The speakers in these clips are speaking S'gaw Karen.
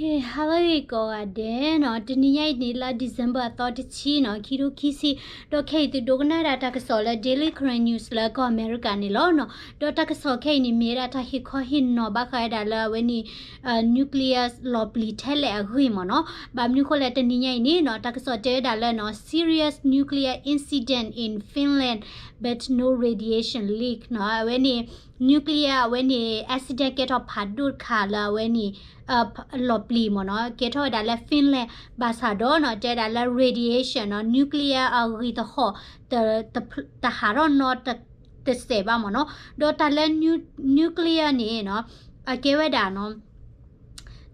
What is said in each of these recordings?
ဟါလၢအဂ့ၤကိးဂၤဒဲးနီၤ, တနံၤညါအံၤန့ၣ်လၢ December အသီတဆံနီၤ, ခံထိခံဆံ, ဒီးခဲအံၤသုဒိကနၣ်ဒၣ်တၢ်ကစီၣ်လၢ Daily Karen News လၢကီၢ်အမဲရကၤန့ၣ်လီၤနီၤ. ဒီးတၢ်ကစီၣ်ခဲအံၤန့ၣ် မ့ၢ်ဝဲဒၣ်တၢ်ဟ့ၣ်ခီဟ့ၣ်နီၤဘၣ်ဃးဝဲဒၣ်လၢအဝဲန့ၣ် nuclear လီၤပျံၤထဲလဲၣ်အဂ့ၢ်မ့ၢ်နီၤ. ဘၣ်မနုၤဃိလဲၣ် တနံၤညါအံၤန့ၣ်နီၤ, တၢ်ကစီၣ်တဲဝဲဒၣ်လၢနီၤ serious nuclear incident in Finland but no radiation leak နီၤ, အဝဲန့ၣ် nuclear အဝဲန့ၣ် accident ကဲထီၣ်ဖးဒိၣ်တခါလၢအဝဲန့ၣ် လီၤပျံၤမ့ၢ်နီၤ, ကဲထီၣ်ဝဲဒၣ်လၢ Finland ဘၣ်ဆၣ်ဒီးနီၤ တဲဝဲဒၣ်လၢ radiation နီၤ nuclear အဂံၢ်သဟီၣ် တဟးထီၣ်နီတစဲးဘၣ်မ့ၢ်နီၤ. ဒီးတၢ်လၢ nuclear န့ၣ်နီၤ အကဲဝဲဒၣ်နီၤ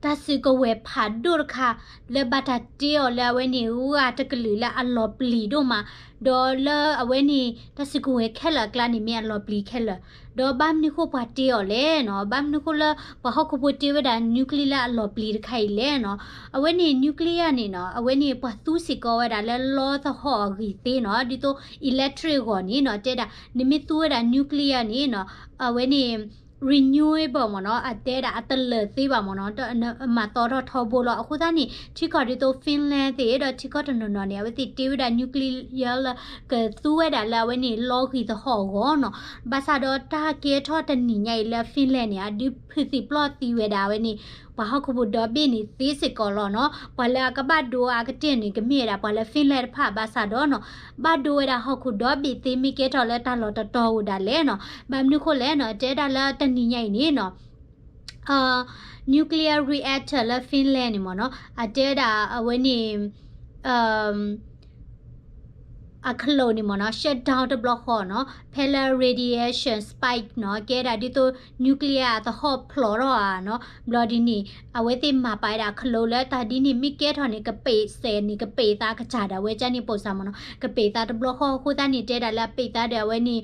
တၢ်စုကဝဲၤဖးဒိၣ်တခါ လၢဘၣ်တၢ်တ့အီၤလၢအဝဲန့ၣ် ဂၤတကလုာ်လၢအလီၤပျံၤဒိၣ်မး, ဒီးလၢအဝဲန့ၣ် တၢ်စုကဝဲၤခဲလၢာ်အကျါန့ၣ် မ့ၢ်အလီၤပျံၤခဲလၢာ်, ဒီးဘၣ်မနုၤဃိပှၤတ့အီၤလဲၣ်နီၤ, ဘၣ်မနုၤဃိလၢပှၤဟီၣ်ခိၣ်ဖိတ့ဝဲဒၣ် nuclear လၢအလီၤပျံၤတခါအံၤလဲၣ်နီၤ. အဝဲန့ၣ် nuclear န့ၣ်နီၤ အဝဲန့ၣ်ပှၤသူစ့ၢ်ကီးဝဲဒၣ်လၢလီသဟီၣ်အဂံၢ်သ့နီၤ, ဒ်သိး electric ဂီၢ်န့ၣ်နီၤ တဲဒၣ် နမ့ၢ်သူဝဲဒၣ် nuclear န့ၣ်နီၤ အဝဲန့ၣ် renewable မ့ၢ်နီၤ, အတဲဒၣ်အတလၢာ်သ့ဘၣ်မ့ၢ်နီၤ, မၤသီထီၣ်ထီဘိလီၤ. အဃိသတးန့ၣ် ထံကီၢ်ဒ်သိး Finland သ့ၣ်ဒီးထံကီၢ်တနီၤနီၤန့ၣ် အဝဲသ့ၣ်တ့ဝဲဒၣ် nuclear လၢကသူဝဲဒၣ်လၢအဝဲန့ၣ် လီဂံၢ်သဟီၣ်အဂီၢ်နီၤ. ဘၣ်ဆၣ်ဒီးတၢ်ကဲထီၣ်တနံၤညါအံၤလၢ Finland န့ၣ် အဒုးဖုးသံးပျီၢ်သံဝဲဒၣ်အဝဲန့ၣ် ပှၤဟီၣ်ခိၣ်ဖိဒီဘ့ၣ်န့ၣ်သ့စ့ၢ်ကီးလီၤနီၤ. ပှၤလၢအကဘၣ်ဒိအါကတၢၢ်န့ၣ် ကမ့ၢ်ဝဲဒၣ်ပှၤလၢ Finland တဖၣ်ဘၣ်ဆၣ်ဒီးနီၤ ဘၣ်ဒိဝဲဒၣ်ဟီၣ်ခိၣ်ဒီဘ့ၣ်သ့ မ့ၢ်ကဲထီၣ်လၢတၢ်လီၢ်တတီၤဧိၤဒၣ်လဲာ်နီၤ. ဘၣ်မနုၤဃိလဲၣ်နီၤ တဲဝဲဒၣ်လၢတနံၤညါအံၤန့ၣ်နီၤ nuclear reactor လၢ Finland န့ၣ်မ့ၢ်နီၤ အတဲဝဲဒၣ်အဝဲန့ၣ် အခလိာ်န့ၣ်မ့ၢ်နီၤ shut down တဘျီဃီနီၤ ဖဲလၢ radiation spike နီၤ ကဲဒၣ်ဒ်သိး nuclear အသဟီၣ်ဖျိးထီၣ်ဧါနီၤ ဘျီဒ်န့ၣ် အဝဲသ့ၣ်မၤပာ်ဝဲဒၣ်အခလိာ်လၢတၢ်ဒ်န့ၣ် မ့ၢ်ကဲထီၣ်န့ၣ် ကပ့းစဲးန့ၣ် ကပ့းသးကစၢ်ဒၣ်ဝဲကန့ၣ် ပိာ်စၢ်မ့ၢ်နီၤ ကပ့းသးတဘျီဃီအဃိသတးန့ၣ် တဲဒၣ်လၢအပ့းသးဒီးအဝဲန့ၣ်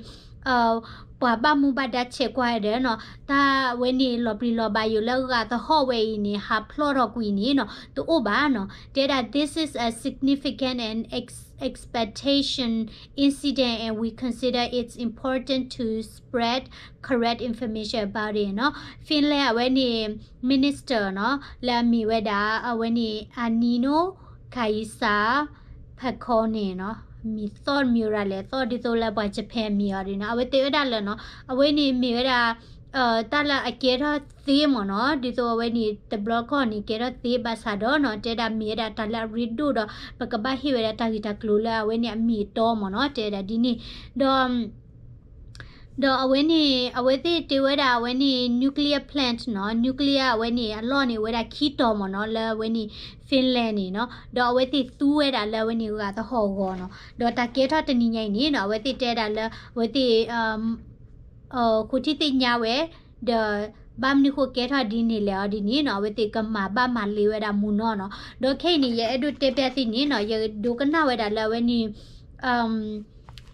ပှၤဘၣ်မူဘၣ်ဒါဆဲးကွၢ်ဒီးနီၤ တၢ်ဝဲန့ၣ် လီၤပျံၤလီၤဘၣ်ယိာ်လၢဂာ်သဟီၣ်ဝဲအံၤန့ၣ် ဟးဖျိးထီၣ်ကွံာ်န့ၣ်နီၤ တအိၣ်ဘၣ်နီၤ တဲဒၣ် this is a significant and ex- expectation incident and we consider it's important to spread correct information about it နီၤ Finland အဝဲန့ၣ် minister နီၤ လၢအမ့ၢ်ဝဲဒၣ် အဝဲန့ၣ် Hannu Kaisa ဖဲခီန့ၣ်နီၤ မံၤသီၣ်မံၤရၤလဲၣ်သီၣ်ဒ်သိးလၢပှၤ Japan မံၤအီၤဒ်နီၤ အဝဲတဲဝဲဒၣ်လၢနီၤ အဝဲန့ၣ်မ့ၢ်ဝဲဒၣ် တၢ်လၢအကဲထီၣ်သ့မ့ၢ်နီၤ ဒ်သိးအဝဲန့ၣ် တဘျီခီၣ်န့ၣ် ကဲထီၣ်သ့ဘၣ်ဆၣ်ဒီးနီၤ တဲဒၣ်မ့ၢ်ဝဲဒၣ်တၢ်လၢအရ့ဒိၣ်ဒီး ပကဘၣ်ဟ့ၣ်ဝဲဒၣ်တၢ်ဂ့ၢ်တၢ်ကျိၤလၢအဝဲန့ၣ်အမ့ၢ်အတီမ့ၢ်နီၤ တဲဒၣ်ဒ်န့ၣ် ဒီး ဒီးအဝဲန့ၣ် အဝဲသ့ၣ်တဲဝဲဒၣ်အဝဲန့ၣ် nuclear plant နီၤ nuclear အဝဲန့ၣ် အလီၢ်န့ၣ်ဝဲဒၣ်ခံတီၤမ့ၢ်နီၤ လၢအဝဲန့ၣ် Finland န့ၣ်နီၤ ဒီးအဝဲသ့ၣ်သူဝဲဒၣ်လၢအဝဲန့ၣ်ဂာ်သဟီၣ်အဂီၢ်နီၤ ဒီးတၢ်ကဲထီၣ်တနံၤညါအံၤန့ၣ်နီၤ အဝဲသ့ၣ်တဲဒၣ်လၢ အဝဲသ့ၣ် ဃိထံသ့ၣ်ညါဝဲ ဒီး ဘၣ်မနုၤဃိကဲထီၣ်ဒ်န့ၣ်လဲၣ်အီၤဒ်န့ၣ်နီၤ အဝဲသ့ၣ်ကမၤဘၣ်မၤလ့ၤဝဲဒၣ်မူနီၤနီၤ ဒီးခဲအံၤန့ၣ် ယအဲၣ်ဒိးတဲပျၢ်သုန့ၣ်နီၤ ယဒိကနၣ်ဝဲဒၣ်လၢအဝဲန့ၣ်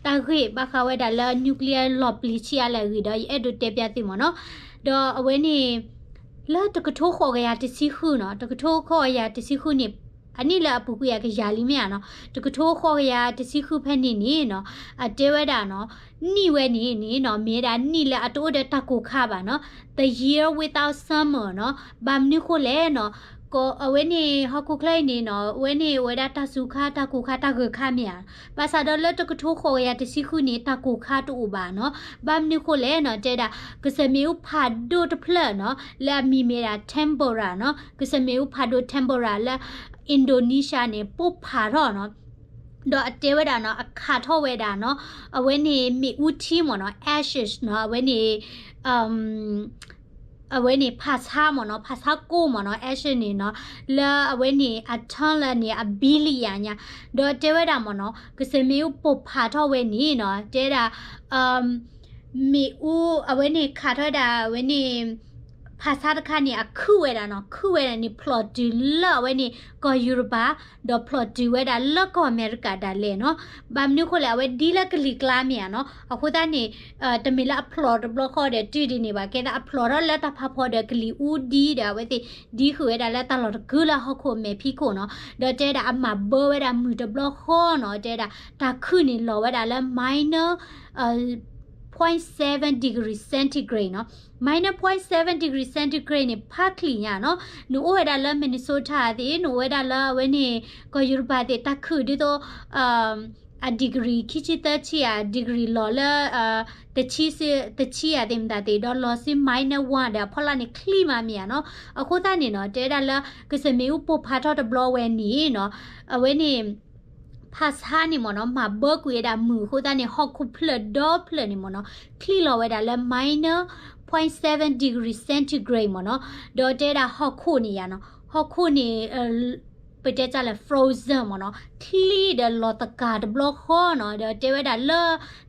တၢ်ဂ့ၢ်ဘၣ်ဃးဝဲဒၣ်လၢ nuclear လီၤပျံၤဆံးအါလဲၣ်အဂ့ၢ်ဒီး ယအဲၣ်ဒိးတဲပျၢ်သုမ့ၢ်နီၤ ဒီးအဝဲန့ၣ် လၢတကထိဃိးကယၤတဆံဃုနီၤ တကထိဃိးကယၤတဆံဃုန့ၣ် အနံၣ်လၢအပူၤကွံာ်အကယၤလံမ့ၢ်ဧါနီၤ တကထိဃိးကယၤတဆံဃုဖဲန့ၣ်န့ၣ်နီၤ အတဲဝဲဒၣ်နီၤ နံၣ်ဝဲန့ၣ်န့ၣ်နီၤ မ့ၢ်ဝဲဒၣ်နံၣ်လၢအတအိၣ်ဒီးတၢ်ကိၢ်ခါဘၣ်နီၤ the year without summer နီၤ ဘၣ်မနုၤဃိလဲၣ်နီၤ အဝဲန့ၣ် ဟီၣ်ခိၣ်ချၢအံၤန့ၣ်နီၤ အဝဲန့ၣ်ဝဲဒၣ်တၢ်စူၤခါ တၢ်ကိၢ်ခါ တၢ်ဂၢၢ်ခါမ့ၢ်ဧါ ဘၣ်ဆၣ်ဒီးလၢတကထိဃိးကယၤတဆံဃုန့ၣ် တၢ်ကိၢ်ခါတအိၣ်ဘၣ်နီၤ ဘၣ်မနုၤဃိလဲၣ်နီၤ တဲဒၣ် ကစၢၢ်မ့ၣ်အူဖးဒိၣ်တဖျၢၣ်နီၤ လၢအမံၤမ့ၢ်ဒၣ် Tambora နီၤ ကစၢၢ်မ့ၣ်အူဖးဒိၣ် Tambora လၢ Indonesia န့ၣ် ပိၢ်ဖးထီၣ်နီၤ ဒီးအတဲဝဲဒၣ်နီၤ အခးထီၣ်ဝဲဒၣ်နီၤ အဝဲန့ၣ်မ့ၣ်အူထံမ့ၢ်နီၤ ashes နီၤ အဝဲန့ၣ် အဝဲန့ၣ်ဖးဆါမ့ၢ်နီၤ ဖးဆါကိၢ်မ့ၢ်နီၤ ashes န့ၣ်နီၤ လၢအဝဲန့ၣ်အ ton လၢန့ၣ် အ billion ညါ ဒီးတဲဝဲဒၣ်မ့ၢ်နီၤ ကစၢၢ်မ့ၣ်အူပိၢ်ဖးထီၣ်ဝဲန့ၣ်နီၤ တဲဒၣ် မ့ၣ်အူအဝဲန့ၣ်ခးထီၣ်ဝဲဒၣ်အဝဲန့ၣ် ဖးဆါတခါန့ၣ် အခုၣ်ဝဲဒၣ်နီၤ ခုၣ်ဝဲဒၣ်န့ၣ် ဖျိးတုၤလၢအဝဲန့ၣ် ကီၢ်ယူရပၤ ဒီးဖျိးတုၤဝဲဒၣ်လၢကီၢ်အမဲရကၤဒၣ်လဲာ်နီၤ ဘၣ်မနုၤဃိလဲၣ် အဝဲဒ်လၢကလံၤကျါမ့ၢ်ဧါနီၤ အဃိသတးန့ၣ် တမ့ၢ်လၢအဖျိးတဘျီဃီဒီးတုၤဒ်န့ၣ်ဘၣ် ကဲသးအဖျိးထီၣ်လၢတၢ်ဖးဖီဒီးကလံၤအူဒံဒီး အဝဲသ့ၣ်ဒံဃုာ်ဝဲဒၣ်လၢတၢ်လီၢ်တကုာ်လၢဟီၣ်ခိၣ်အမဲာ်ဖံးခိၣ်နီၤ ဒီးတဲဒၣ်အမၤဘၢဝဲဒၣ်မုၢ်တဘျီဃီနီၤ တဲဒၣ်တၢ်ခုၣ်န့ၣ်လီၤဝဲဒၣ်လၢ minus point point seven degree centigrade နီၤ. Minus point seven degree centigrade န့ၣ် ဖးချံညါနီၤ. နအိၣ်ဝဲဒၣ်လၢ Minnesota သ့ၣ်, နအိၣ်ဝဲဒၣ်လၢအဝဲန့ၣ် ကီၢ်ယူရပၤသ့ၣ် တၢ်ခုၣ်ဒ်သိး အ degree ခံဆံသၢဆံဧါ, degree လီၤလၢ တဆံဧါသ့ၣ်မတၤသ့ၣ်, ဒီးလီၤဆံ minus one ဒီးအဖီလာ်န့ၣ် ချံမးမ့ၢ်ဧါနီၤ. အဃိသတးန့ၣ်နီၤ, တဲဒၣ်လၢ ကစၢၢ်မ့ၣ်အူပိၢ်ဖးထီၣ်တဘျီဝဲန့ၣ်နီၤ, အဝဲန့ၣ် ဖးဆါန့ၣ်မ့ၢ်နီၤ, မၤဘၢကွံာ်ဝဲဒၣ်မုၢ်အဃိသတးန့ၣ် ဟီၣ်ခိၣ်ဖျၢၣ်ဒီဖျၢၣ်န့ၣ်မ့ၢ်နီၤ, ချံလီၤဝဲဒၣ်လၢ minus point seven degree centigrade မ့ၢ်နီၤ. ဒီးတဲဒၣ်ဟီၣ်ခိၣ်န့ၣ်ယါနီၤ, ဟီၣ်ခိၣ်န့ၣ် ပတဲတၢ်လၢ frozen မ့ၢ်နီၤ, ချံဒီးလီၤသကၤတဘျီဃီနီၤ. ဒီးတဲဝဲဒၣ်လၢ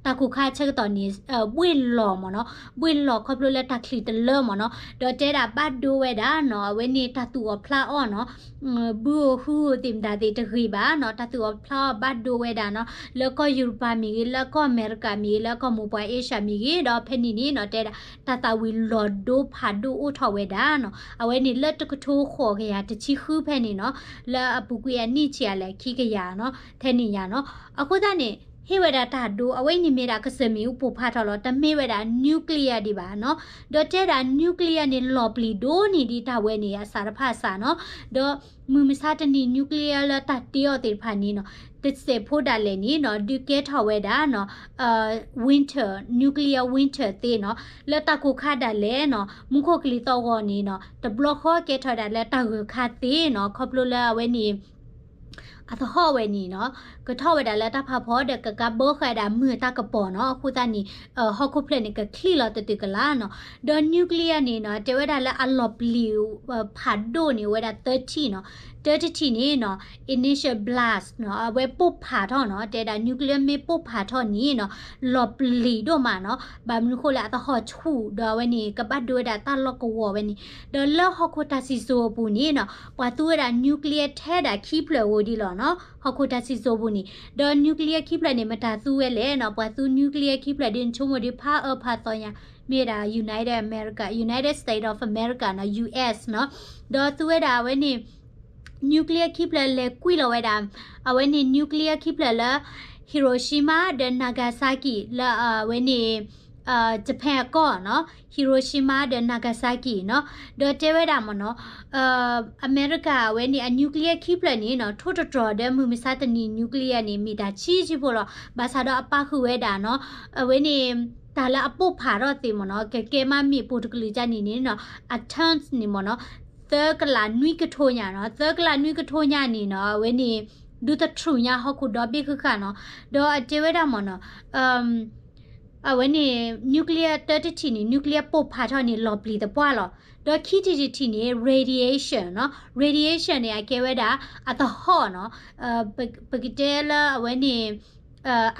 တၢ်ကိၢ်ခါဆၢကတီၢ်န့ၣ် ဘှ့ၣ်လီၤမ့ၢ်နီၤ, ဘှ့ၣ်လီၤခီဖျိလၢတၢ်ချံတလၢမ့ၢ်နီၤ. ဒီးတဲဒၣ်ဘၣ်ဒိဝဲဒၣ်နီၤ, အဝဲန့ၣ်တၢ်သူၣ်အီၣ်ဖျးအီၣ်နီၤ, ဘုဧိၤဟုဧိၤသ့ၣ်မတၤသ့ၣ်တဂ့ၤဘၣ်နီၤ, တၢ်သူၣ်အီၣ်ဖျးအီၣ်ဘၣ်ဒိဝဲဒၣ်နီၤ, လၢကီၢ်ယူရပၤမ့ၢ်ဂ့ၤ, လၢကီၢ်အမဲရကၤမ့ၢ်ဂ့ၤ, လၢကီၢ်မိၢ်ပှၢ်အ့ရှၢၣ်မ့ၢ်ဂ့ၤ, ဒီးဖဲန့ၣ်န့ၣ်နီၤ, တဲဒၣ် တၢ်သၣ်ဝံၤလီၤဒိဖးဒိၣ်အိၣ်ထီၣ်ဝဲဒၣ်နီၤ, အဝဲန့ၣ်လၢတကထိဃိးကယၤတဆံဃုဖဲန့ၣ်နီၤ, လၢအပူၤကွံာ်အနံၣ်ဆံးအလဲၤခံကယၤနီၤ, ထဲန့ၣ်ယါနီၤ. အဃိသတးန့ၣ် ဟ့ၣ်ဝဲဒၣ်တၢ်ဒိ အဝဲအံၤန့ၣ်မ့ၢ်ဒၣ်ကစၢၢ်မ့ၣ်အူပိၢ်ဖးထီၣ်လီၤ, တမ့ၢ်ဝဲဒၣ် nuclear ဒံးဘၣ်နီၤ. ဒီးတဲဒၣ် nuclear န့ၣ် လီၤပျံၤဒိၣ်န့ၢ်ဒံးတၢ်ဝဲန့ၣ် အစးတဖၣ်အစးနီၤ. ဒီးမုၢ်မဆါတနံၤ nuclear လၢတၢ်တ့အီၤသ့ၣ်တဖၣ်န့ၣ်နီၤ, တစဲးဖိဒၣ်လဲာ်န့ၣ်နီၤ, ဒုးကဲထီၣ်ဝဲဒၣ်နီၤ winter, nuclear winter သ့နီၤ, လၢတၢ်ကိၢ်ခါဒၣ်လဲာ်နီၤ, မူခိၣ်ကလံၤသီၣ်ဂီၤန့ၣ်နီၤ, တဘျီဃီကဲထီၣ်ဒၣ်လၢတၢ်ဂၢၢ်ခါသ့နီၤ, ခီဖျိလၢအဝဲန့ၣ် အသဟီၣ်ဝဲန့ၣ်နီၤ, ကထီၣ်ဝဲဒၣ်လၢတၢ်ဖးဖီဒီးကကါဘၢဃာ်ဒၣ်မုၢ်အတၢ်ကပီၤနီၤ, အဃိသတးန့ၣ် ဟီၣ်ခိၣ်ဖျၢၣ်န့ၣ် ကချံလီၤတတုၤကလာ်နီၤ. ဒီး nuclear န့ၣ်နီၤ, တဲဝဲဒၣ်လၢအလီၤပျံၤ ဖးဒိၣ်န့ၣ် အိၣ်ဝဲဒၣ်သၢထံၣ်နီၤ, တၢတထံၣ်န့ၣ်နီၤ, initial blast နီၤ, အဝဲပိၢ်ဖးထီၣ်နီၤ, တဲဒၣ် nuclear မ့ၢ်ပိၢ်ဖးထီၣ်န့ၣ်နီၤ, လီၤပျံၤဒိၣ်မးနီၤ, ဘၣ်မနုၤဃိလဲၣ် အသဟီၣ်ဆူၣ် ဒီးအဝဲန့ၣ် ကဘၣ်ဒိဝဲဒၣ်တၢ်လီၢ်ကဝီၤဝဲန့ၣ်, ဒီးလၢဟီၣ်ခိၣ်တၢ်စံၣ်စိၤအပူၤန့ၣ်နီၤ, ပှၤသူဝဲဒၣ် nuclear ထဲဒၣ်ခံဖျၢၣ်ဧိၤဒ်လီၤနီၤ, ဟီၣ်ခိၣ်တၢ်စံၣ်စိၤအပူၤန့ၣ်, ဒီး nuclear ခံဖျၢၣ်န့ၣ် မတၤသူဝဲလဲၣ်နီၤ, ပှၤသူ nuclear ခံဖျၢၣ်ဒ် နဆိကမိၣ်ဒ်ဖးအၢဖးသီညါ, မ့ၢ်ဝဲဒၣ် United America, United States of America နီၤ, US နီၤ, ဒီးသူဝဲဒၣ်အဝဲန့ၣ် nuclear ခံဖျၢၣ်လဲၤကွံာ်လီၤဝဲဒၣ်, အဝဲန့ၣ် nuclear ခံဖျၢၣ်လၢ Hiroshima ဒီး Nagasaki လၢအဝဲန့ၣ် Japan အကီၢ်နီၤ, Hiroshima ဒီး Nagasaki နီၤ, ဒီးတဲဝဲဒၣ်မ့ၢ်နီၤ, အမဲရကၤအဝဲန့ၣ် အ nuclear ခံဖျၢၣ်န့ၣ်နီၤ, ထိၣ်တတြီၤဒီးမုၢ်မဆါတနံၤ nuclear န့ၣ် မ့ၢ်တၢ်ဆံးဆံးဖိလီၤ, ဘၣ်ဆၣ်ဒီးအပာ်ဃုာ်ဝဲဒၣ်နီၤ, အဝဲန့ၣ် တၢ်လၢအပိၢ်ဖးထီၣ်သ့မ့ၢ်နီၤ, ကကဲမးမ့ၢ်ပိၢ်တကလုာ်ကန့ၣ်န့ၣ်နီၤ, အ tons န့ၣ်မ့ၢ်နီၤ, သၢကလးနွံကထိညါနီၤ, သၢကလးနွံကထိညါန့ၣ်နီၤ, အဝဲန့ၣ် ဒုးသထြူးညါဟီၣ်ခိၣ်ဒီဘ့ၣ်ဃၣ်ဃၣ်နီၤ, ဒီးအတဲဝဲဒၣ်မ့ၢ်နီၤ, အဝဲန့ၣ် nuclear တၢတထံၣ်န့ၣ် nuclear ပိၢ်ဖးထီၣ်န့ၣ် လီၤပျံၤသပှၢ်လီၤ, ဒီးခံထံၣ်တထံၣ်န့ၣ် radiation နီၤ, radiation န့ၣ် အကဲဝဲဒၣ် အသဟီၣ်နီၤ, ပကတဲလၢအဝဲန့ၣ်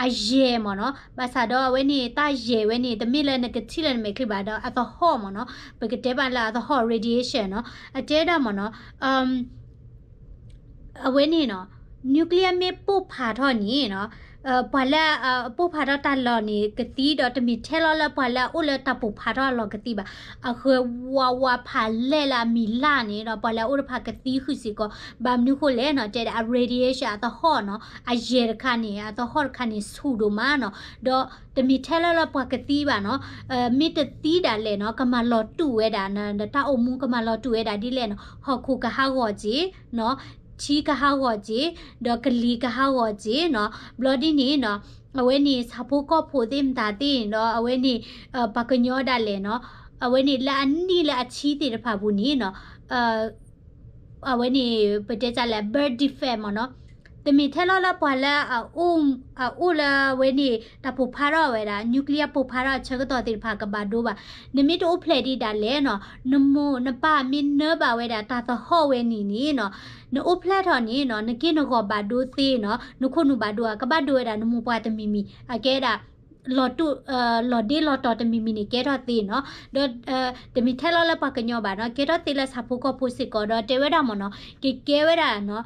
အယဲၢ်မ့ၢ်နီၤ, ဘၣ်ဆၣ်ဒီးအဝဲန့ၣ် တၢ်ယဲၢ်ဝဲန့ၣ် တမ့ၢ်လၢနကထံၣ်လၢနမဲာ်ချံဘၣ်ဒီး အသဟီၣ်မ့ၢ်နီၤ, ပကတဲဘၣ်လၢအသဟီၣ် radiation နီၤ, အတဲဒၣ်မ့ၢ်နီၤ, အဝဲန့ၣ်နီၤ, nuclear မ့ၢ်ပိၢ်ဖးထီၣ်န့ၣ်နီၤ, ပှၤလၢအပိၢ်ဖးထီၣ်တၢ်လီၢ်န့ၣ် ကသံဒီး တမ့ၢ်ထဲလီၤလၢပှၤလၢအအိၣ်လၢတၢ်ပိၢ်ဖးထီၣ်အလီၢ်ကသံဘၣ်, အဃၢၤဝးဝးဖးလဲၢ်လၢအမံၤလၢ်န့ၣ်ဒီး ပှၤလၢအအိၣ်တဖၣ်ကသံဃုာ်စ့ၢ်ကီး, ဘၣ်မနုၤဃိလဲၣ်နီၤ, တဲဒၣ်အ radiation အသဟီၣ်နီၤ, အယဲၢ်တခါန့ၣ် အသဟီၣ်တခါန့ၣ် ဆူၣ်ဒိၣ်မးနီၤ, ဒီးတမ့ၢ်ထဲလီၤလၢပှၤကသံဘၣ်နီၤ, မ့ၢ်တသံဒၣ်လဲာ်နီၤ, ကမၤလီၤတူာ်ဝဲဒၣ်, နတၢ်အိၣ်မူကမၤလီၤတူာ်ဝဲဒၣ်ဒ်လဲၣ်နီၤ, ဟီၣ်ခိၣ်ကဟးဂီၤက့ၤနီၤ, ထံကဟးဂီၤက့ၤ, ဒီးကလံၤကဟးဂီၤက့ၤနီၤ, ဘျီဒ်န့ၣ်နီၤ, အဝဲန့ၣ် ဆၣ်ဖိကီၢ်ဖိသ့ၣ်မတၤသ့ၣ်န့ၣ် ဒီးအဝဲန့ၣ် ပှၤကညီဒၣ်လဲာ်နီၤ, အဝဲန့ၣ်လၢအနံၣ်လၢအဆံသ့ၣ်တဖၣ်ပူၤန့ၣ်နီၤ, အဝဲန့ၣ် ပတဲတၢ်လၢ birth defect မ့ၢ်နီၤ, တမ့ၢ်ထဲလီၤလၢပှၤလၢအအိၣ်လၢအဝဲန့ၣ် တၢ်ပိၢ်ဖးထီၣ်ဝဲဒၣ် nuclear ပိၢ်ဖးထီၣ်အဆၢကတီၢ်သ့ၣ်တဖၣ်ကဘၣ်ဒိဘၣ်, နမ့ၢ်တအိၣ်ဖျဲၣ်ဒံးဒၣ်လဲာ်နီၤ, နမိၢ်နပၢ်မ့ၢ်နၢဘၣ်ဝဲဒၣ်တၢ်သဟီၣ်ဝဲန့ၣ်န့ၣ်နီၤ, နအိၣ်ဖျဲၣ်ထီၣ်န့ၣ်နီၤ, နက့ၢ်နဂီၤဘၣ်ဒိသ့နီၤ, နခိၣ်နူာ်ဘၣ်ဒိဧါ, ကဘၣ်ဒိဝဲဒၣ်နမိၢ်ပှၢ်တမံၤမံၤ, အကဲဒၣ် လီၤတူာ် လီၤဒ့လီၤတီၤတမံၤမံၤန့ၣ် ကဲထီၣ်သ့နီၤ, ဒီး တမ့ၢ်ထဲလီၤလၢပှၤကညီဘၣ်နီၤ, ကဲထီၣ်သ့လၢဆၣ်ဖိကီၢ်ဖိစ့ၢ်ကီး, ဒီးတဲဝဲဒၣ်မ့ၢ်နီၤ, ကကဲဝဲဒၣ်နီၤ,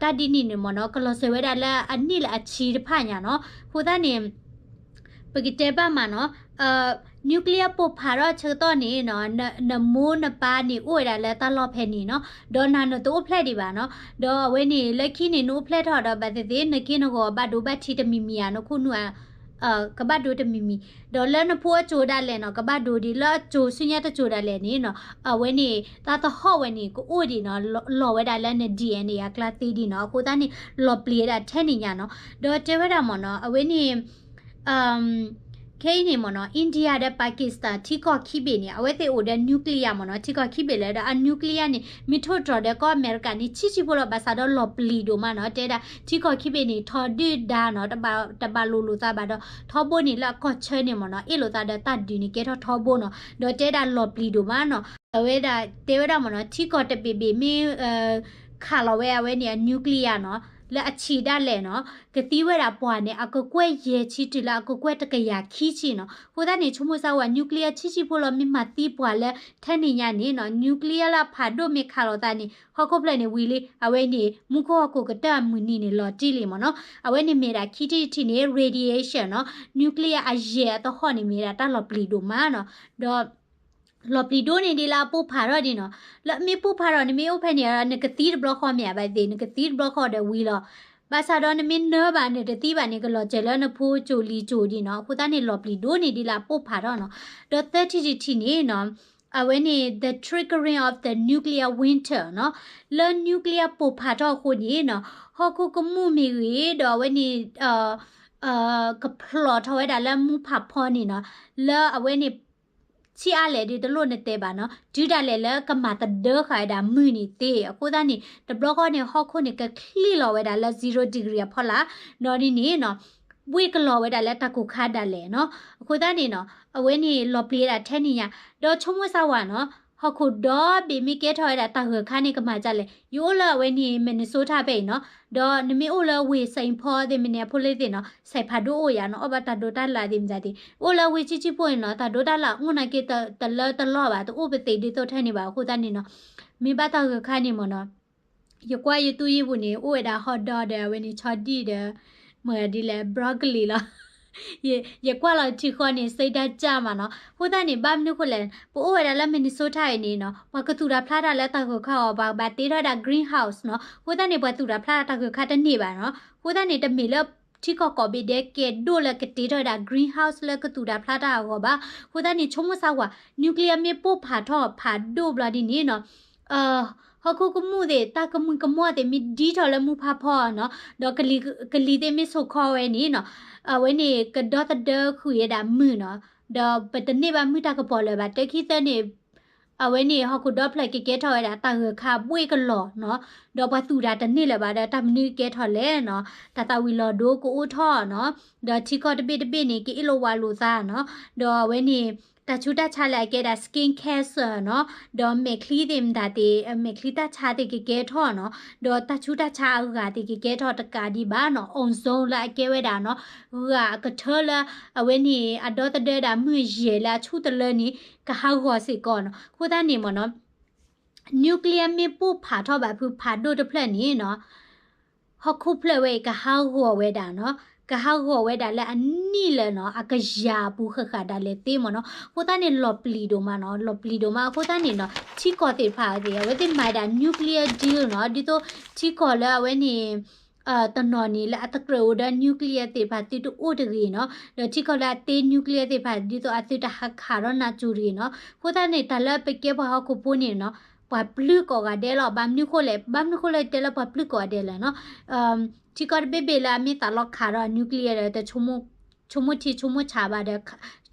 တၢ်ဒ်န့ၣ်န့ၣ်မ့ၢ်နီၤ, ကလီၤစၢၤဝဲဒၣ်လၢအနံၣ်လၢအဆံတဖၣ်ညါနီၤ, အဃိသတးန့ၣ် ပကတဲဘၣ်မးနီၤ, nuclear ပိၢ်ဖးထီၣ်ဆၢကတီၢ်န့ၣ်နီၤ, နမိၢ်နပၢ်န့ၣ် အိၣ်ဝဲဒၣ်လၢတၢ်လီၢ်ဖဲန့ၣ်နီၤ, ဒီးနၤနတအိၣ်ဖျဲၣ်ဒံးဘၣ်နီၤ, ဒီးအဝဲန့ၣ် လၢခံန့ၣ် နအိၣ်ဖျဲၣ်ထီၣ်ဒီး ဘၣ်သ့ၣ်သ့ၣ် နက့ၢ်နဂီၤဘၣ်ဒိဘၣ်ထံးတမံၤမံၤဧါ, နခိၣ်နူာ်ဧါ, ကဘၣ်ဒိတမံၤမံၤ, ဒီးလၢနဖိအစိၤဒၣ်လဲာ်နီၤ ကဘၣ်ဒိဒံး လၢအစိၤဆူညါတစိၤဒၣ်လဲာ်န့ၣ်နီၤ အဝဲန့ၣ် တၢ်သဟီၣ်ဝဲန့ၣ် ကအိၣ်ဒံးနီၤ လီၤဝဲဒၣ်လၢန DNA အကျါသ့ဒံးနီၤ အဃိသတးန့ၣ် လီၤပျံၤဝဲဒၣ်ထဲန့ၣ်ညါနီၤ ဒီးတဲဝဲဒၣ်မ့ၢ်နီၤ အဝဲန့ၣ် ခဲအံၤန့ၣ်မ့ၢ်နီၤ India ဒီး Pakistan ထံကီၢ်ခံဘ့ၣ်န့ၣ် အဝဲသ့ၣ်အိၣ်ဒီး nuclear မ့ၢ်နီၤ ထံကီၢ်ခံဘ့ၣ်လၢဒီးအ nuclear န့ၣ် မ့ၢ်ထိၣ်တြီၤဒီးကီၢ်အမဲရကၤန့ၣ် ဆံးဆံးဖိလီၤ ဘၣ်ဆၣ်ဒီးလီၤပျံၤဒိၣ်မးနီၤ တဲဒၣ် ထံကီၢ်ခံဘ့ၣ်န့ၣ် ထီဒုၣ်ဒါနီၤ တဘၣ်လိၤလိာ်သးဘၣ်ဒီး ထီဘိန့ၣ်လၢအကီၢ်ဆၢန့ၣ်မ့ၢ်နီၤ အ့ၣ်လိာ်သးဒီးတၢ်ဒုးန့ၣ် ကဲထီၣ်ထီဘိနီၤ ဒီးတဲဒၣ်လီၤပျံၤဒိၣ်မးနီၤ အဝဲဒၣ်တဲဝဲဒၣ်မ့ၢ်နီၤ ထံကီၢ်တဘ့ၣ်ဘ့ၣ်မ့ၢ် ခးလီၤဝဲအဝဲန့ၣ်အ nuclear နီၤ လၢအဆံးဒၣ်လဲာ်နီၤ ကသံဝဲဒၣ်ပှၤန့ၣ် အကကွဲၢ်ယဲၢ်ဆံတုၤလၢအကကွဲၢ်တကယၤခံဆံနီၤ အဃိသတးန့ၣ် ဆိကမိၣ်စၢ်ဝဲ nuclear ဆံးဆံးဖိလီၤမ့ၢ်မၤသံပှၤလၢထဲန့ၣ်ညါန့ၣ်နီၤ nuclear လၢအဖးဒိၣ်မ့ၢ်ခးလီၤသးန့ၣ် ဟီၣ်ခိၣ်ဖျၢၣ်န့ၣ်ဝံၤလံ အဝဲန့ၣ် မူခိၣ်ဟီၣ်ခိၣ်ကတၢၢ်အမုၢ်နံၤန့ၣ်လီၤတံၢ်လံမ့ၢ်နီၤ အဝဲန့ၣ်မ့ၢ်ဒၣ်ခံထံၣ်တထံၣ်န့ၣ် radiation နီၤ nuclear အယဲၢ်အသဟီၣ်န့ၣ်မ့ၢ်ဒၣ်တၢ်လီၤပျံၤဒိၣ်မးနီၤ ဒီး လီၤပျံၤဒိၣ်န့ၢ်ဒံးလၢအပိၢ်ဖးထီၣ်ဒံးနီၤ လၢအမ့ၢ်ပိၢ်ဖးထီၣ် နမ့ၢ်အိၣ်ဖဲန့ၣ် နကသံတဘျီဃီမ့ၢ်ဧါဘၣ်သ့ၣ် နကသံတဘျီဃီဒီးဝံၤလီၤ ဘၣ်ဆၣ်ဒီးနမ့ၢ်နၢဘၣ်နတသံဘၣ်န့ၣ် ကလီၤစၢၤလၢနဖိစိၤလံၤစိၤဒံးနီၤ အဃိသတးန့ၣ် လီၤပျံၤဒိၣ်န့ၢ်ဒံးလၢအပိၢ်ဖးထီၣ်နီၤ ဒီးသၢထံၣ်တထံၣ်န့ၣ်နီၤ အဝဲန့ၣ် the triggering of the nuclear winter နီၤ လၢ nuclear ပိၢ်ဖးထီၣ်အဃိန့ၣ်နီၤ ဟီၣ်ခိၣ်ကမူၣ်မ့ၢ်ဂ့ၤ ဒီးအဝဲန့ၣ် ကဖျိးထီၣ်ဝဲဒၣ်လၢမူဖးဖီန့ၣ်နီၤ လၢအဝဲန့ၣ် ဆံးအါလဲၣ်ဒ်တလိၣ်နတဲဘၣ်နီၤ တုၤဒၣ်လဲာ်လၢကမၤသဒၢဃာ်ဝဲဒၣ်မုၢ်နံၤသ့ အဃိသတးန့ၣ် တဘျီဃီန့ၣ် ဟီၣ်ခိၣ်န့ၣ် ကချံးလီၤဝဲဒၣ်လၢ zero degree အဖီလာ် ဒီးဒ်န့ၣ်နီၤ ဘှ့ၣ်ကလီၤဝဲဒၣ်လၢတၢ်ကိၢ်ခါဒၣ်လဲာ်နီၤ အဃိသတးန့ၣ်နီၤ အဝဲန့ၣ်လီၤပျံၤဝဲဒၣ်ထဲန့ၣ်ညါ ဒီးဆိကမိၣ်စၢ်ဝဲနီၤ ဟီၣ်ခိၣ်ဒီဘ့ၣ်မ့ၢ်ကဲထီၣ်ဝဲဒၣ်တၢ်ဂၢၢ်ခါန့ၣ် ကမၤဒ်လဲၣ် ယအိၣ်လၢအဝဲန့ၣ် Minnesota ဖဲအံၤနီၤ ဒီးနမ့ၢ်အိၣ်လၢဝ့ၢ် Saint Paul သ့ၣ်မနုၤအဖိလ့သ့ၣ်နီၤ စဲးဖးဒိၣ်အိၣ်ယါနီၤ အီၣ်ဘၣ်တၢ်ဒိတၢ်လၣ်သ့ၣ်မတၤသ့ၣ် အိၣ်လၢဝ့ၢ်ဆံးဆံးဖိန့ၣ်နီၤ တၢ်ဒိတၢ်လၣ်အိၣ်နာ်က့တလၢတလီၢ်ဘၣ် တအိၣ်ပသ့ၣ်ဒ်သိးထဲန့ၣ်ဘၣ် အဃိသတးန့ၣ်နီၤ မ့ၢ်ဘၣ်တၢ်ဂၢၢ်ခါန့ၣ်မ့ၢ်နီၤ ယကွၢ်ယတူၢ်ယံာ်ပူၤန့ၣ် အိၣ်ဝဲဒၣ် hot dog ဒီးအဝဲန့ၣ် ဆီဒံၣ်ဒီး မ့ၢ်ဒ်လဲၣ် broccoli လီၤ ယကွၢ်လီၤထံဃီန့ၣ် စိတ်ဓာတ်ကျန်းမာ နီၤ အဃိသတးန့ၣ် ဘၣ်မနုၤဃိလဲၣ် ပအိၣ်ဝဲဒၣ်လၢ Minnesota အံၤန့ၣ်နီၤ ပှၤကသူၣ်တၢ်ဖျါတၢ်လၢတၢ်ဂၢၢ်ခါအီၤ ပှၤဘၣ်တ့ထီၣ်ဝဲဒၣ် greenhouse နီၤ အဃိသတးန့ၣ် ပှၤသူၣ်တၢ်ဖျါတၢ်ဂၢၢ်ခါတန့ၢ်ဘၣ်နီၤ အဃိသတးန့ၣ် တမ့ၢ်လၢထံကီၢ်ကိးဘ့ၣ်ဒဲးကဲဒိၣ်လၢကတ့ထီၣ်ဝဲဒၣ် greenhouse လၢကသူၣ်တၢ်ဖျါတၢ်အဂီၢ်ဘၣ် အဃိသတးန့ၣ် ဆိကမိၣ်စၢ်ဝဲ nuclear မ့ၢ်ပိၢ်ဖးထီၣ်ဖးဒိၣ်ဘျီဒ်န့ၣ်နီၤ ဟီၣ်ခိၣ်ကမူၣ်သ့ၣ် တၢ်ကမုၢ်ကမီၣ်သ့ၣ်မ့ၢ်ဒံထီၣ်လၢမူဖးဖီနီၤ ဒီးကလံၤသ့ၣ်မ့ၢ်ဆိးခီဝဲန့ၣ်နီၤ အဝဲန့ၣ်ကဒီသဒၢဃုာ်ဝဲဒၣ်မုၢ်နီၤ ဒီးပတန့ၢ်ဘၣ်မုၢ်တၢ်ကပီၤလၢၤဘၣ် တၢ်ခံသၢန့ၣ် အဝဲန့ၣ်ဟီၣ်ခိၣ်ဒီဖျၢၣ်ကကဲထီၣ်ဝဲဒၣ်တၢ်ဂၢၢ်ခါဘှ့ၣ်ကလီၤနီၤ ဒီးပှၤသူၣ်တၢ်တန့ၢ်လၢၤဘၣ်ဒီးတၢ်မနုၤကကဲထီၣ်လဲၣ်နီၤ တၢ်သၣ်ဝံၤလီၤဒိကအိၣ်ထီၣ်နီၤ ဒီးထံကီၢ်တဘ့ၣ်တဘ့ၣ်န့ၣ် ကအ့ၣ်လိာ်ဝးလိာ်သးနီၤ ဒီးအဝဲန့ၣ် တၢ်ဆူးတၢ်ဆါလၢအကဲဒၣ် skin cancer နီၤ ဒီးမဲာ်ချံသ့ၣ်မတၤသ့ၣ် မဲာ်ချံတၢ်ဆါသ့ၣ်ကကဲထီၣ်နီၤ ဒီးတၢ်ဆူးတၢ်ဆါအဂၤသ့ၣ်ကကဲထီၣ်တကးဒံးဘၣ်နီၤ ozone လၢအကဲဝဲဒၣ်နီၤ ဂၤအကထၢလၢ အဝဲန့ၣ် အဒီသဒၢဒၣ်မုၢ်ယဲၢ်လၢအဆူၣ်တလၢန့ၣ် ကဟးဂီၤစ့ၢ်ကီးနီၤ အဃိသတးန့ၣ်မ့ၢ်နီၤ nuclear မ့ၢ်ပိၢ်ဖးထီၣ်ဘၣ်ဖုးဖးဒိၣ်တဖျၢၣ်န့ၣ်နီၤ ဟီၣ်ခိၣ်ဖျၢၣ်ဝဲအံၤကဟးဂီၤဝဲဒၣ်နီၤ ကဟးဂီၤဝဲဒၣ်လၢအနံၣ်လၢနီၤ အကယၤအပူၤဃၣ်ဃၣ်ဒၣ်လဲာ်သ့မ့ၢ်နီၤ အဃိသတးန့ၣ် လီၤပျံၤဒိၣ်မးနီၤ လီၤပျံၤဒိၣ်မး အဃိသတးန့ၣ်နီၤ ထံကီၢ်သ့ၣ်တဖၣ်သ့ၣ် အဝဲသ့ၣ်မၤဒၣ် nuclear deal နီၤ ဒ်သိးထံကီၢ်လၢအဝဲန့ၣ် တနီၤန့ၣ် လၢအတကြၢးအိၣ်ဒီး nuclear သ့ၣ်တဖၣ်သုတအိၣ်တဂ့ၤနီၤ ဒီးထံကီၢ်လၢအသ့ nuclear သ့ၣ်တဖၣ် ဒ်သိးအသုတဟးခးထီၣ်နးစူၤတဂ့ၤနီၤ အဃိသတးန့ၣ် တၢ်လၢပကဲပှၤဟီၣ်ခိၣ်ဖိန့ၣ်နီၤ ပှၤပျုၢ်ကိးဂၤဒဲးလီၤ ဘၣ်မနုၤဃိလဲၣ် ဘၣ်မနုၤဃိလၢတဲလၢပှၤပျုၢ်ကိးဂၤဒဲးလဲၣ်နီၤ ထံကီၢ်တဘ့ၣ်ဘ့ၣ်လၢအမ့ၢ်သးလီၤခးဒီး nuclear ဒီး ဆိကမိၣ်ထံဆိကမိၣ်ဆးဘၣ်ဒီး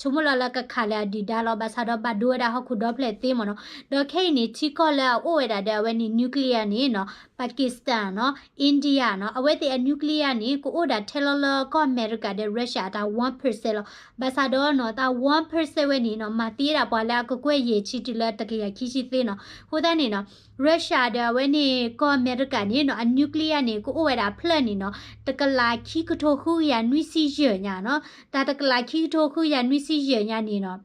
ဆိကမိၣ်လီၤလၢကခးလၢအဒုၣ်ဒါလီၤ ဘၣ်ဆၣ်ဒီးဘၣ်ဒိဝဲဒၣ်ဟီၣ်ခိၣ်ဒီဖျၢၣ်သ့မ့ၢ်နီၤ ဒီးခဲအံၤန့ၣ် ထံကီၢ်လၢအအိၣ်ဝဲဒၣ်ဒီးအဝဲန့ၣ် nuclear န့ၣ်နီၤ Pakistan နီၤ India နီၤ အဝဲသ့ၣ်အ nuclear န့ၣ် ကအိၣ်ဒၣ်ထဲလီၤလၢကီၢ်အမဲရကၤဒီး Russia အတၢ် one percent လီၤ ဘၣ်ဆၣ်ဒီးနီၤ တၢ် one percent ဝဲန့ၣ်နီၤ မၤသံဝဲဒၣ်ပှၤလၢအကကွဲၢ်ယဲၢ်ဆံတုၤလၢတကယၤခံဆံသ့နီၤ အဃိသတးန့ၣ်နီၤ Russia ဒီးအဝဲန့ၣ် ကီၢ်အမဲရကၤန့ၣ်နီၤ အ nuclear န့ၣ် ကအိၣ်ဝဲဒၣ်အဖျၢၣ်န့ၣ်နီၤ တကလးခံကထိဃုကယၤနွံဆံယဲၢ်ညါနီၤ တၢ်တကလးခံကထိဃုကယၤနွံဆံယဲၢ်ညါန့ၣ်နီၤ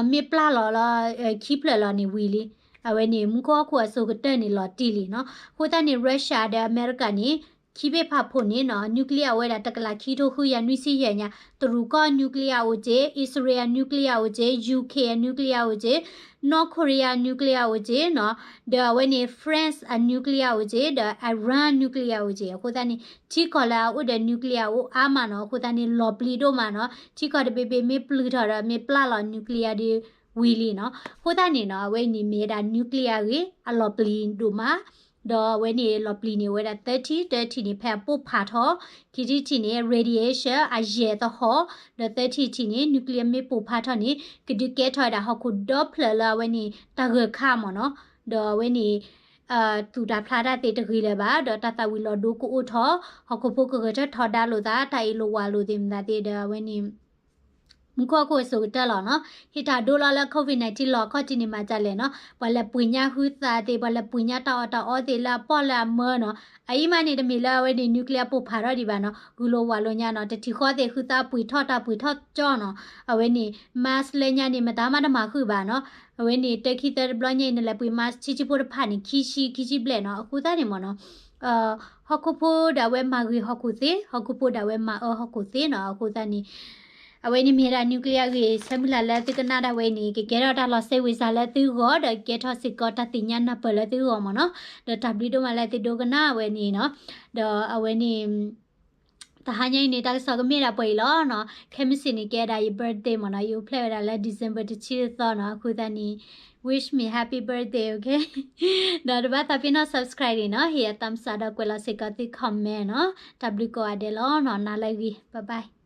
မ့ၢ်ပျၢ်လီၤလၢ ခံဖျၢၣ်လီၤန့ၣ်ဝံၤလံ အဝဲန့ၣ် မူခိၣ်ဟီၣ်ခိၣ်အစိၤကတၢၢ်န့ၣ်လီၤတံၢ်လံနီၤ အဃိသတးန့ၣ် Russia ဒီးအမဲရကၤန့ၣ် ခံဘ့ၣ်ဖးဖှိၣ်န့ၣ်နီၤ nuclear အိၣ်ဝဲဒၣ်တကလးခံထိဃုကယၤနွံဆံယဲၢ်ညါ, တရူးကီၢ် nuclear အိၣ်က့ၤ, အံၣ်စရ့လး nuclear အိၣ်က့ၤ, ယူၤခ့ၣ် nuclear အိၣ်က့ၤ, နီၢ်ခိရံယါ nuclear အိၣ်က့ၤနီၤ, ဒီးအဝဲန့ၣ် France အ nuclear အိၣ်က့ၤ, ဒီး Iran nuclear အိၣ်က့ၤ, အဃိသတးန့ၣ် ထံကီၢ်လၢအအိၣ်ဒီး nuclear အိၣ်အါမးနီၤ, အဃိသတးန့ၣ် လီၤပျံၤဒိၣ်မးနီၤ, ထံကီၢ်တဘ့ၣ်ဘ့ၣ်မ့ၢ်ပျုၢ်ထီၣ်ဒီး မ့ၢ်ပျၢ်လီၤ nuclear ဒ်ဝံၤလံနီၤ, အဃိသတးန့ၣ်နီၤ အဝဲအံၤန့ၣ်မ့ၢ်ဝဲဒၣ် nuclear အဂ့ၢ် အလီၤပျံၤဒိၣ်မး ဒီးအဝဲန့ၣ်လီၤပျံၤန့ၣ် အဝဲဒၣ် သၢထံၣ်, တၢထံၣ်န့ၣ် ဖဲအပိၢ်ဖးထီၣ်, ခံထံၣ်တထံၣ်န့ၣ် radiation အယဲၢ်သဟီၣ်, ဒီးသၢထံၣ်တထံၣ်န့ၣ် nuclear မ့ၢ်ပိၢ်ဖးထီၣ်န့ၣ် ကဒုးကဲထီၣ်ဝဲဒၣ်ဟီၣ်ခိၣ်ဒီဖျၢၣ်လၢအဝဲန့ၣ် တၢ်ဂၢၢ်ခါမ့ၢ်နီၤ, ဒီးအဝဲန့ၣ် သူၣ်တၢ်ဖျးတၢ်သ့ၣ်တဂ့ၤလၢၤဘၣ်, ဒီးတၢ်သၣ်ဝံၤလီၤဒိကအိၣ်ထီၣ်, ဟီၣ်ခိၣ်ဖိကဂဲၤထၢၣ်ထီဒါလိာ်သး, တၢ်အ့ၣ်လိာ်ဝးလိာ်သ့ၣ်မတၤသ့ၣ်ဒီးအဝဲန့ၣ် မူခိၣ်ဟီၣ်ခိၣ်အစိၤကတၢၢ်လီၤနီၤ, ဟ့ၣ်တၢ်ဒိလီၤလၢ COVID nineteen လီၤခီၣ်ထံးန့ၣ်မၤဒ်လဲၣ်နီၤ, ပှၤလဲၤပှ့ၤညါဟုသးသ့ၣ်, ပှၤလဲၤပှ့ၤညါတၢ်အီၣ်တၢ်အီသ့ၣ်လၢအပီၣ်လၢအမၢနီၤ, အအံၤမးန့ၣ်တမ့ၢ်လၢအဝဲန့ၣ် nuclear ပိၢ်ဖးထီၣ်ဒံးဘၣ်နီၤ, ဂုၤလိာ်ဝးလိာ်ညါနီၤ, တထံၣ်ဃီသ့ၣ်ဃုသးပှ့ၤထီၣ်တၢ်ပှ့ၤထီၣ်ကၠီနီၤ, အဝဲန့ၣ် mask လၢညါန့ၣ် မတၤမးတမၤဃုာ်ဘၣ်နီၤ, အဝဲန့ၣ် တၢခံသၢတဘျီညါအံၤ နလဲၤပှ့ၤ mask ဆံဆံဖိတဖၣ်န့ၣ် ခံဆံခံဆံဘျဲၣ်နီၤ, အဃိသတးန့ၣ်မ့ၢ်နီၤ ဟီၣ်ခိၣ်ဖိဒီးအဝဲမၤဂ့ၤဟီၣ်ခိၣ်သ့, ဟီၣ်ခိၣ်ဖိဒီးအဝဲမၤအၢဟီၣ်ခိၣ်သ့နီၤ, အဃိသတးန့ၣ် အဝဲန့ၣ်မ့ၢ်ဝဲဒၣ် nuclear အဂ့ၢ်, ဆၢမုၢ်လၢ်လၢသုကနၣ်ဒၣ်ဝဲအံၤန့ၣ် ကကဲထီၣ်တၢ်လီၤစဲဝံၤစါလၢသုဂီၢ်, ဒီးကကဲထီၣ်စ့ၢ်ကီးတၢ်သ့ၣ်ညါနၢ်ပၢၢ်လၢသုဂီၢ်မ့ၢ်နီၤ, ဒီးတၢ်ဘျုးဒိၣ်မးလၢသုဒိကနၣ်ဝဲန့ၣ်နီၤ, ဒီးအဝဲန့ၣ် တဟါညါအံၤန့ၣ် တၢ်ကစီၣ်ကမ့ၢ်ဒၣ်ပှဲၤအံၤလီၤနီၤ, ခဲမုၢ်ဆ့ၣ်န့ၣ် ကဲဒၣ်ယ birthday မ့ၢ်နီၤ, ယအိၣ်ဖျဲၣ်ဝဲဒၣ်လၢ December တဆံသီနီၤ, အဃိသတးန့ၣ် wish me happy birthday, okay? ဒီးတဘၣ်သးပ့ၤနီၣ် subscribe န့ၣ်နီၤ, ဟ့ၣ်ယၤ thumbs up ဒီးကွဲးလီၤစ့ၢ်ကီးသု comment နီၤ, တၢ်ဘျုးကိးဂၤဒဲးလီၤနီၤ, နၤလၢအဂ့ၤ, bye bye.